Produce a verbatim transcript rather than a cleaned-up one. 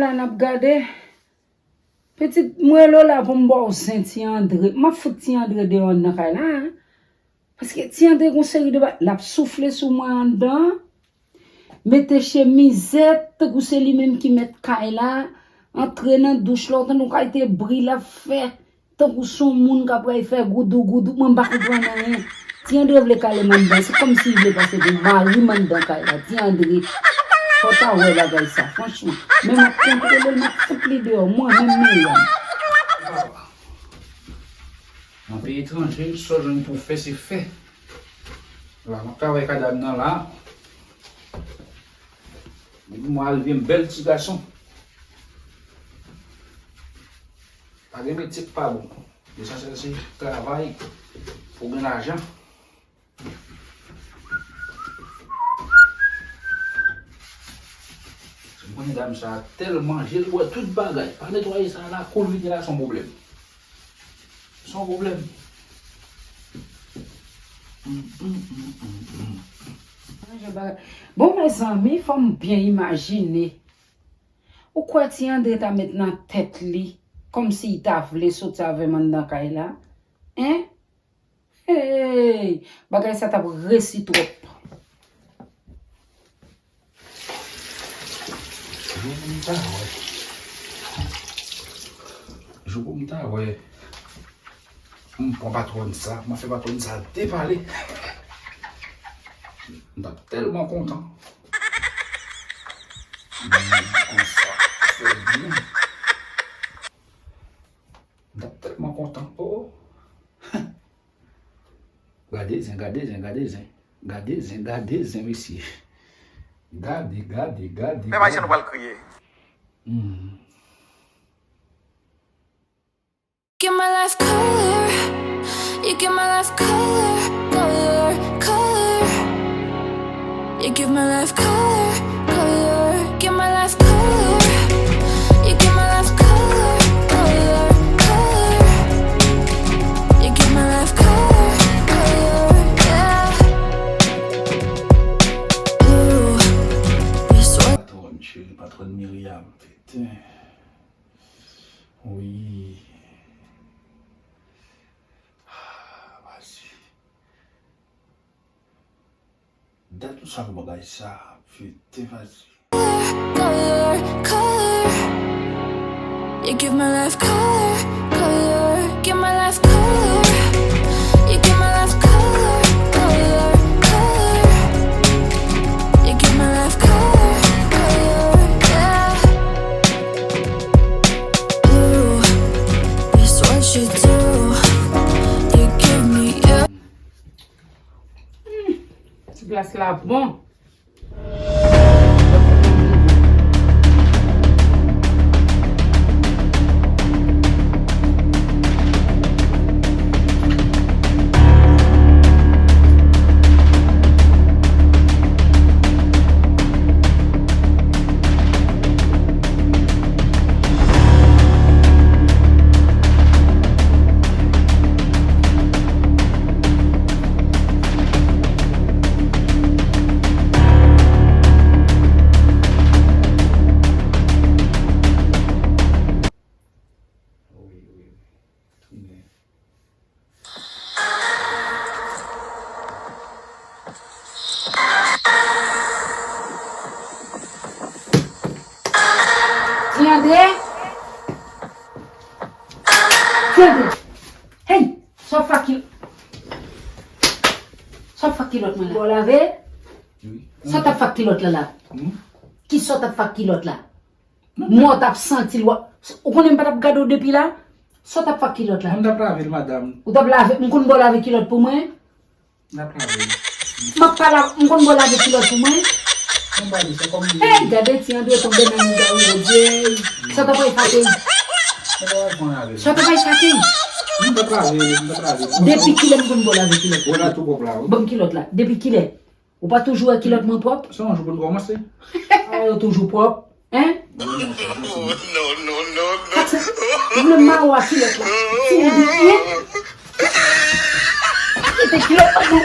La n ap gade. Pitit, m rele w la pou m ba w zen Ti Andre. M ap fout Ti Andre deyò anndan kay la, en. Paske Ti Andre gon seri de ba-, l ap soufle sou mwen anndan. Mete chemizèt, tankou se li menm ki mèt kay la. Antre nan douch la, w tande yon kalite bri l ap fè. Tankou se yon moun k ap pral fè goudou goudou, mwen m pa konprann anyen. Ti Andre vle kale m anndan, se kòmsi li vle pase pou mari m anndan kay la. Ti Andre, fò w ta wè bagay sa, franchman. Men m ap kontwole l, m ap fout li deyò, mwen menm Miryam. Nan peyi etranje, sèl jwenn pou fè, se fè. La, m ap travay kadam nan la. Depi mwen arive, m bèl ti gason. Pa gen metye k pa bon. Lesansyèl se travay pou gen lajan. Mwen, dam sa tèl manje, l bwè tout bagay. Pa netwaye sa, lakou l vide la, se yon pwoblèm. Se yon pwoblèm. Hum, hum, hum, hum, hum. Manje bagay. Bon, mezanmi, fò m byen imajine. Ou kwè Ti Andre ta met nan tèt li, kòmsi l ta vle soti avè m anndan kay la? Hein? Hey! Bagay sa t ap resi twòp. Jou pou m ta wè. Jou pou m ta wè. M pran patwòn sa, m a fè patwòn sa depale. M t ap tèlman kontan. M konsa, fè byen. M t ap tèlman kontan. Oh, oh. Gade zen, gade zen, gade zen. Gade zen, gade zen, mesye. Gade, gade, gade, gade. Pèp Ayisyen, nou pral kriye. Hmm. Give my life color. You give my life color, color, color. You give my life color, color. Give my life color. You give my life color, color, color. You give my life color, color, yeah. Ooh, this one. Patwòn cheri, patwòn Miryam, pete. Wi. Ah, vas-y. Dat nou sa pou bagay sa, pete, vas-y. Color, color. You give my life color, color. Give my life color. You give my life color, color, color. You give my life color, color, yeah. Ooh, it's what you do. You give me, yeah. Hmm, ti glas la bon. Wi, wi, wi. Tounen. Ti Andre? Ti Andre? Hey! Sa w ap fè ak kilòt? Sa w ap fè ak kilòt mwen la? Bò lave? Wi. Sa w t ap fè ak kilòt la la? Hmm? Kisa w t ap fè ak kilòt la? Mwen t ap santi l, wa-, ou konnen m pa t ap gade w depi la? Sa w t ap fè ak kilòt la? Mwen t ap lave l, madanm. Ou t ap lave, m konn ba w lave kilòt pou mwen? M t ap lave l. M ap pa la, m konn ba w lave kilòt pou mwen? Mwen ba li, se kòm li ye. Hey, gade Ti Andre tonbe nan mouda w, Bondye. Sa w t ap fè ak li? Mwen t ap fè avè l. Sa w t ap fè ak li? M t ap lave l, m t ap lave l. Depi kilè m konn ba w lave kilòt? Wè la tou pwòp la, wi. Ban m kilòt la. Depi kilè? Ou pa toujou wè kilòt mwen pwòp? Se yon jou pou n kòmanse. A, yo toujou pwòp, en? Non, non, non, non. Sa k se? Ou vle mare w ak kilòt la? Ti moun, en? Kite kilòt la, non.